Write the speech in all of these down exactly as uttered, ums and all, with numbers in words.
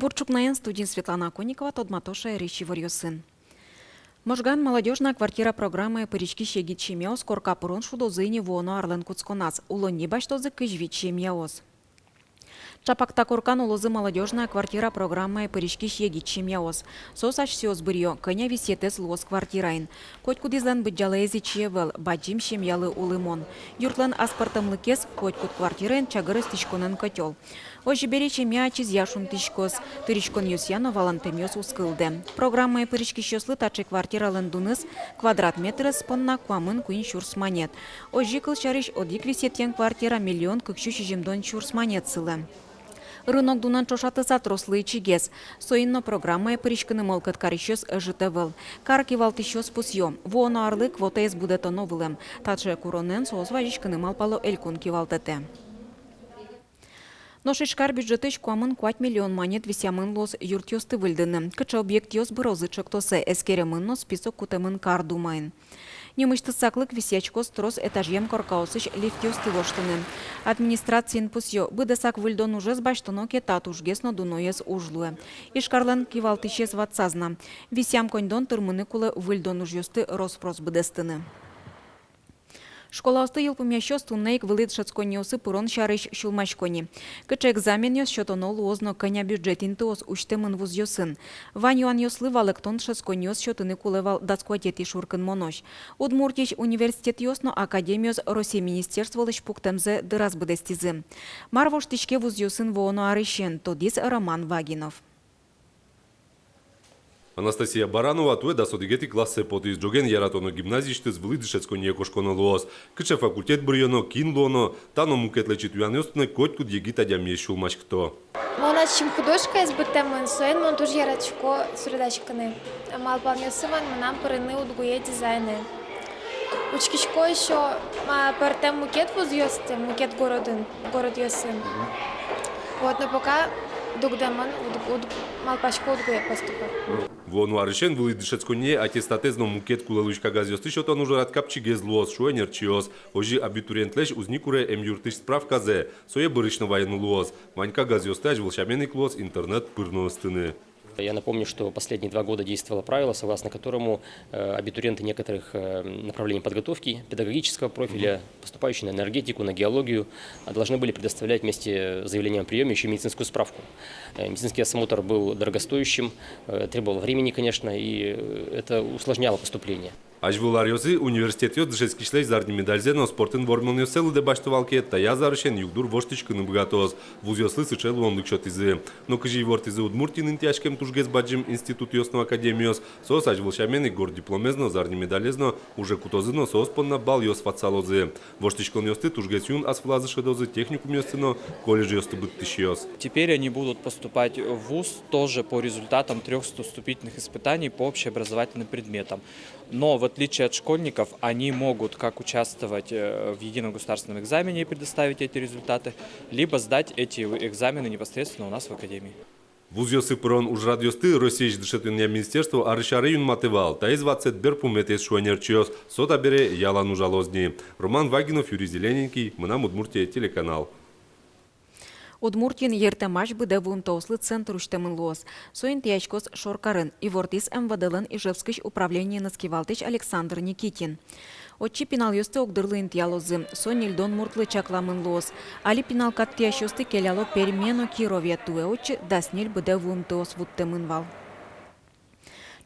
Бур ӵукнаен, студиын Светлана Оконникова, тодмато шаерысь иворъёсын. Можгаын «Молодёжная квартира» программае пыриськись егит семьяос корка пырон шудозы ини вуоно арлэн кутсконаз. Улонни басьтозы кызь вить семьяос. Чапак та коркан улозы «Молодёжная квартира» программае пыриськись егит семьяос. Соос асьсэос быръё, кӧня висъетэз луоз квартираын. Котькудӥзлэн быдӟалаез ичи ӧвӧл, бадӟым семьялы улымон. Юртлэн аспӧртэмлыкез — котькуд квартираын чагыр ыстӥськонэн котёл. Озьы бере, семья ачизъя шунтӥськоз, тыриськонъёсъя но валантэмъёс уз кылдэ. Программае пыриськисьёслы таӵе квартиралэн дуныз квадрат метрез понна куамын куинь сюрс манет. Озьы, кылсярысь, одӥг висъетъем квартира миллион кык сю сизьымдон сюрс манет сылэ. Рынок дунэн ӵошатыса, трослы ичигес. Соин но программае пыриськыны мылкыд карисьёс ӧжыт ӧвӧл. Кар кивалтӥсьёс пусъё: вуоно арлы квотаез будэтоно вылэм. Таӵе куронэн соос вазиськыны малпало элькун кивалтэтэ. Нош Ижкар бюджетысь куамын куать миллион манет висъямын луоз юртъёсты выльдыны. Кыӵе объектъёс бырозы ӵектосэ, эскеремын но список кутэмын Кар думаын. Нимысьтыз саклык висъяськоз трос этажъем коркаосысь лифтъёсты воштыны. Администрациын пусъё: быдэсак выльдон ужез басьтоно ке, та тужгес но дуноез уж луэ. Ижкарлэн кивалтӥсез ватсаз на: висъям коньдон тырмыны кулэ выльдон ужъёсты рос-прос быдэстыны. Школаосты йылпумъясьёс туннэ ик вылӥ дышетсконниосы пырон сярысь сюлмасько ни. Кыӵе экзаменъёс сётоно луоз но кӧня бюджет интыос усьтэмын вузъёсын. Вань юанъёслы валэктон дышетсконниос сётыны кулэ вал дас куатетӥ шуркынмонозь. Удмуртиысь университетъёс но академиос Россия министерстволэсь пуктэмзэ дыраз быдэстӥзы. Мар воштӥське вузъёсын вуоно арысен, тодӥз Роман Вагинов. Анастасия Баранова туэ дас одӥгетӥ классэ потӥз. Ӝоген яратоно гимназиысьтыз вылӥ дышетсконние кошконо луоз. Кыӵе факультет быръёно, кин луоно, та но мукет лэчыт юанъёс туннэ котькуд егит адямиез сюлмаськыто. Мон ачим художкаез быдтэмын, соин мон туж яратӥсько суредаськыны. Малпанъёсы вань мынам пырыны УдГУе дизайнэ. Учкисько ещё, ма, пӧртэм мукет вузъёсты, мукет городын, городъёсын. Вот, но пока дугдэмын УдГУ, УдГУ, малпасько УдГУе поступать. Вуоно арысен вылӥ дышетсконние аттестатэз но мукет кулэ луись кагазъёсты сётон ужрад капчигес луоз, шуо ӧнерчиос. Озьы абитуриентлэсь Узныкуре эмъюртысь справказэ, сое бӧрысь но вайыны луоз. Вань кагазъёсты азьвыл сямен ик луоз интернет пыр но ыстыны. Я напомню, что последние два года действовало правило, согласно которому, э, абитуриенты некоторых, э, направлений подготовки, педагогического профиля, поступающие на энергетику, на геологию, а, должны были предоставлять вместе с заявлением о приёме ещё медицинскую справку. Э, медицинский осмотр был дорогостоящим, э, требовал времени, конечно, и, э, это усложняло поступление. Азьвыл аръёсы университетъёс дышетскисьлэсь зарни медальзэ но спортын вормонъёссэ лыдэ басьто вал ке, таяз арысен югдур воштӥськыны быгатоз. Вузъёслы сыӵе луонлык сётӥзы. Но кызьы ивортӥзы Удмуртиын интыяськем тужгес бадӟым институтъёс но академиос, соос азьвыл сямен ик горд дипломез но, зарни медалез но уже кутозы но соос понна баллъёс ватсалозы. Воштӥськонъёсты тужгес юн ас вылазы шӧдозы техникумъёсты но колледжъёсты быдтӥсьёс. Теперь они будут поступать в вуз тоже по результатам трёх вступительных испытаний по общеобразовательным предметам. Но в отличие от школьников, они могут как участвовать, э, в едином государственном экзамене и предоставить эти результаты, либо сдать эти экзамены непосредственно у нас в академии. Вузъёсы пырон ужрадъёсты Россиысь дышетонъя министерство арысь аре юнматэ вал. Таиз ватсэт берпуметӥез, шуо ӧнерчиос, со табере ялан ужалоз ни. Роман Вагинов, Юрий Зелененький, «Мынам Удмуртие» телеканал. Удмуртиын йыртэмась быдэ вуымтэослы центр усьтэмын луоз. Со интыяськоз шоркарын, ивортӥз МВД-лэн Ижевскысь управлениеныз кивалтӥсь Александр Никитин. Отчы пиналъёсты огдырлы интыялозы, со ньыльдон муртлы чакламын луоз. Али пинал кат тӥясьёсты келяло Перме но Кирове, туэ отчы дас ньыль быдэ вуымтэос вуттэмын вал.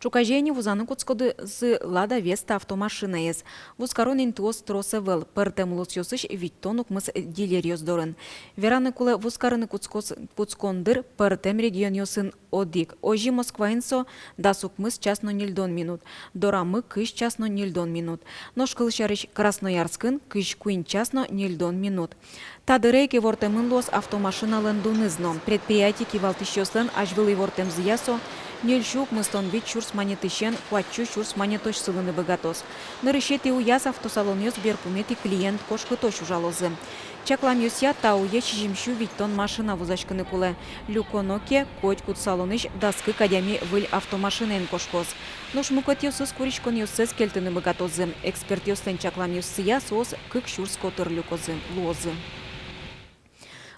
Ӵуказе ини вузаны кутскозы «Лада Веста» автомашинаез. Вузкарон интыос трос ӧвӧл, пӧртэм улосъёсысь витьтон укмыс дилеръёс дорын. Вераны кулэ, вузкарыны кутскоз, кутскон дыр пӧртэм регионъёсын одӥг. Озьы Москваын со дас укмыс час но ньыльдон минут, дорамы кызь час но ньыльдон минут. Нош, кылсярысь, Красноярскын кызь куинь час но ньыльдон минут. Та дыре ик ивортэмын луоз автомашиналэн дуныз но. Предприятие кивалтӥсьёслэн азьвыл ивортэмзыя, со ньыль сю укмыстон вить сюрс манетысен куать сю сюрс манетозь сылыны быгатоз. Нырысетӥ уяз автосалонъёс берпуметӥ клиент кошкытозь ужалозы. Чакламъёсъя, та уе сизьым сю витьтон машина вузаськыны кулэ. Люконо ке, котькуд салонысь дас кык адями выль автомашинаен кошкоз. Нош мукетъёсыз курисьёнъёссэс кельтыны быгатозы. Экспертъёслэн чакламъёссыя, соос кык сюрс котыр люкозы, луозы.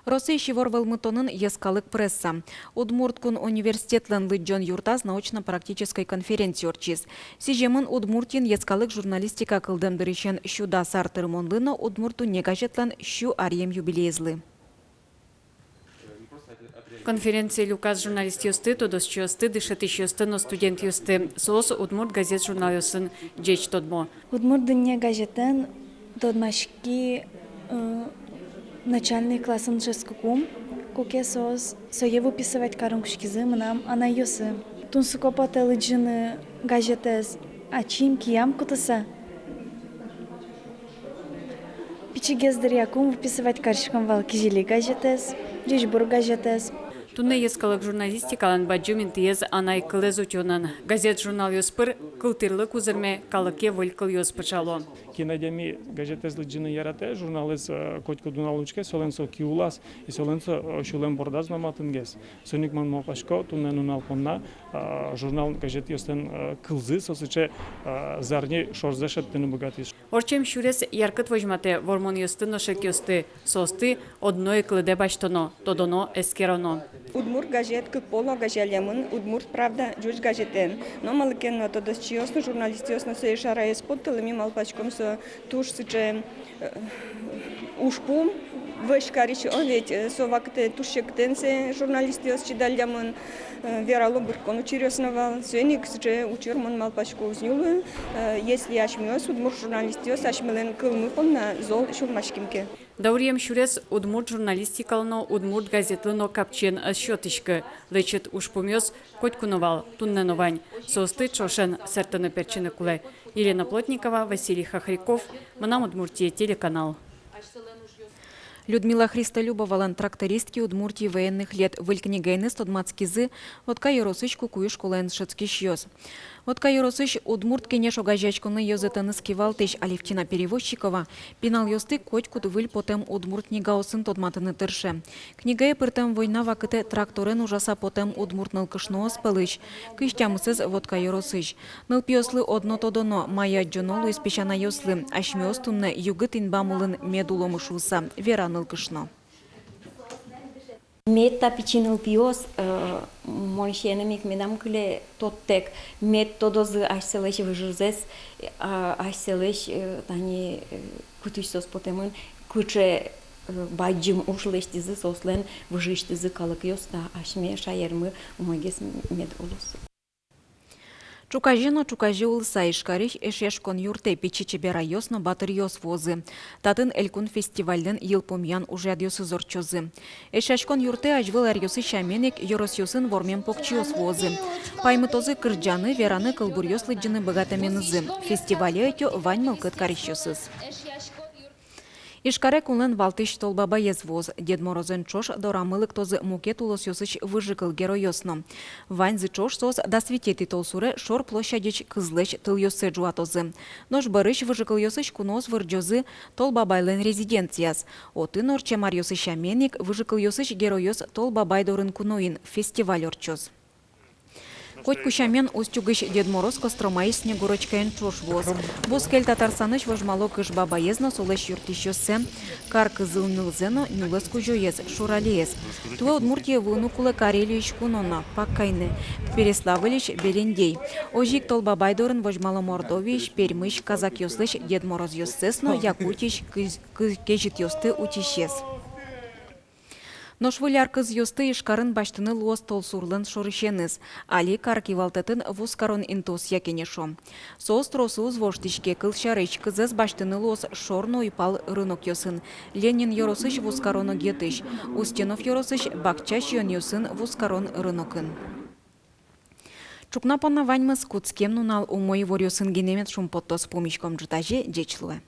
Россиысь ивор вӧлмытонын йӧскалык пресса. Удмурт кун университетлэн лыдӟон юртаз научно-практической конференция ортчиз. Сӥземын Удмуртиын йӧскалык журналистика кылдэм дырысен сю дас ар тырмонлы но «Удмурт дунне» газетлэн сю аръем юбилеезлы. Конференцие люказ журналистъёсты, тодосчиосты, дышетӥсьёсты но студентъёсты. Соос удмурт газет-журналъёсын ӟеч тодмо. «Удмурт дунне» газетэн тодматски, э, начальный классын дышетскыкум, куке соос сое выписывать карыны кутскизы мынам анайёсы. Тунсыко потэ лыдӟыны газетэз ачим киям кутыса. Пичигес дыръякум выписывать кариськом вал «Кизили» газетэз, «Ӟечбур» газетэз. Туннэ йӧскалык журналистикалэн бадӟым интыез анай кылэз утёнын. Газет-журналъёс пыр кылтырлык узырме калыке выль кылъёс пыӵало. Кин адями газетэз лыдӟыны яратэ, журналэз, э, котькуд нунал учке, солэн со киулаз, и солэн со, э, сюлэм бордаз но матынгес. Соин ик мон малпасько, туннэ нунал понна, э, журнал-газетъёслэн, э, кылзы со сыӵе, э, зарни шорзэ шедьтыны быгатӥз. Ортчем сюрес яркыт возьматэ вормонъёсты но шекъёсты, соосты одно ик лыдэ басьтоно, тодоно, эскероно. Удмурт газет кык пол огазеялэмын, «Удмурт правда» ӟуч газетэн. Но малы ке но тодосчиос но, журналистъёс но сое шара ӧз поттылэ, ми малпаськом, со туж сыӵе, э, ужпум вӧсь карись, о, ведь, э, со вакытэ туж секытэн сое журналистъёс чидаллямын, э, верало, быркон учыръёс но вал. Соин ик сыӵе учыр, мон малпасько, уз ни луы, э, если асьмеос, удмурт журналистъёс, асьмелэн кылмы понна зол сюлмаським ке. Дауръем сюрес удмурт журналистикалы но, удмурт газетлы но капчиен ӧз сётӥськы. Лэчыт ужпумъёс котьку но вал, туннэ но вань. Соосты ӵошен сэртыны-пертчыны кулэ. Елена Плотникова, Василий Хохряков, «Мынам Удмуртие» телеканал. Людмила Христолюбовалэн «Трактористки Удмуртии военных лет» выль книгаеныз тодматскизы Вотка ёросысь Кукую школаын дышетскисьёс. Вотка ёросысь «Удмурт Кенеш» огазеяськонлы ёзэтэныз кивалтӥсь Алевтина Перевозчикова пиналъёсты котькуд выль потэм удмурт книгаосын тодматыны тырше. Книгае пыртэм война вакытэ тракторен ужаса потэм удмурт нылкышноос пӧлысь кызь тямысэз Вотка ёросысь. Нылпиослы одно тодоно, мае адӟоно луиз песянайёслы, асьмеос туннэ югыт инбам улын мед уломы шуыса, вера нылкышно. Мед та пичи нылпиос, э, мон сиеным ик медам кыле тодтэк, мед тодозы асьсэлэсь выжызэс, а, асьсэлэсь, э, тани, э, кытысь соос потэмын, кыӵе, э, бадӟым уж лэсьтӥзы, соослэн выжысьтызы калыкъёс, та асьме шаермы умойгес мед улоз. Ӵуказе но ӵуказе улыса Ижкарысь Эшъяськон юртэ пичи чеберайёс но батыръёс вуозы. Татын элькун фестивальлэн йылпумъян ужрадъёсыз ортчозы. Эшъяськон юртэ азьвыл аръёсы сямен ик ёросъёсын вормем покчиос вуозы. Паймытозы кырӟаны, вераны, кылбуръёс лыдӟыны быгатэменызы. Фестивале ӧтё вань мылкыд карисьёсыз. Ижкаре кунлэн валтӥсь Тол Бабаез вуоз. Дед Морозэн ӵош дорамы лыктозы мукет улосъёсысь выжыкыл геройёс но. Ваньзы ӵош соос дас витетӥ толсуре шор площадьысь кызлэсь тылъёссэ ӝуатозы. Нош бӧрысь выжыкылъёсысь куноос вырӟозы Тол Бабайлэн резиденцияз. Отын ортчем аръёсы сямен ик выжыкылъёсысь геройёс Тол Бабай дорын куноын фестиваль ортчоз. Котьку сямен, Устюгысь Дед Мороз Костромаысь Снегурочкаен ӵош вуоз. Бускель Татарстанысь Возьмало Кыш Бабаез но солэсь юрттӥсьёссэ, кар кызыл ньылзэ но нюлэс кузёез, Шуралиез. Туэ Удмуртие вуыны кулэ Карелиысь куно но, Паккайны, Переславльысь Берендей. Озьы ик Тол Бабай дорын возьмало Мордовиысь, Пермысь, казакъёслэсь Дед Морозъёссэс но Якутиысь кыз-, кы-, кезьытъёсты утисез. Нош выль ар кызъёсты Ижкарын басьтыны луоз толсурлэн шорысеныз. Али кар кивалтэтын вузкарон интыосъя кенешо. Соос тросэз воштӥське, кылсярысь, кызэз басьтыны луоз шор но уйпал рынокъёсын, Ленин ёросысь вузкарон огъетысь, Устинов ёросысь бакча сиёнъёсын вузкарон рынокын. Ӵукна понна ваньмыз. Кутскем нунал умой иворъёсын гинэ мед шумпоттоз. Пумиськом ӝытазе. Ӟеч луэ.